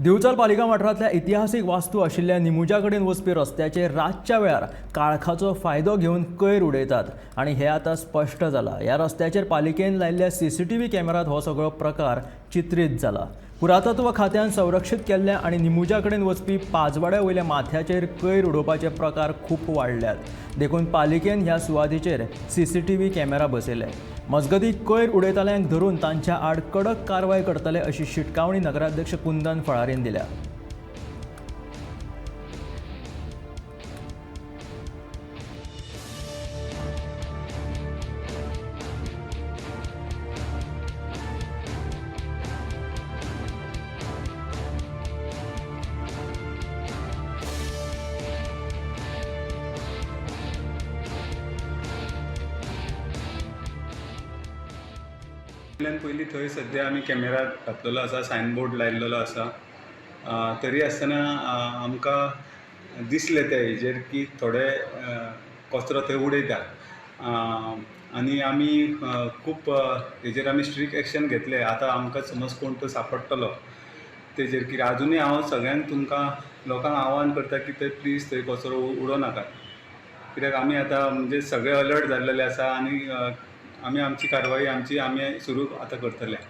दिवचल पालिका वाठारांतल्या इतिहासीक वास्तू आशिल्ल्या निमुजा कडेन वचपी रस्त्याचेर रातच्या वेळार काळखाचो फायदो घेवन कोयर उडयतात आनी हें आतां स्पश्ट जालां. ह्या रस्त्याचेर पालिकेन लायिल्ल्या सीसीटीव्ही कॅमेरात हो सगळो प्रकार चित्रीत जाला. पुरातत्व खात्यान संरक्षीत केल्ल्या आनी निमुजा कडेन वचपी पाजवाड्या वयल्या माथ्याचेर कोयर उडोवपाचे प्रकार खूब वाडल्यात, देखून पालिकेन ह्या सुवातीचेर सीसीटीव्ही कॅमेरा बसयले. मजगतीं कोयर उडयतल्यांक धरून तांच्या आड कडक कारवाय करतले अशी शिटकावणी नगराध्यक्ष कुंदन फळारीन दिल्या. वयल्यान पयलीं थंय सद्या आमी कॅमेरा घातलेलो आसा, सायन बोर्ड लायिल्लो आसा. तरी आसतना आमकां दिसलें त्या हेजेर की थोडे कचरो थंय उडयता आनी आमी खूब हेजेर आमी स्ट्रिक्ट एक्शन घेतले. आतां आमकां समज कोण तो सांपडटलो तेजेर, कित्याक आजुनूय हांव सगळ्यांक तुमकां लोकांक आव्हान करता की थंय प्लीज थंय कचरो उडोवं नाकात, कित्याक आमी आतां म्हणजे सगळे अलर्ट जाल्लेले आसा आनी आमी आमची कारवाई आमची आमी सुरू आतां करतले.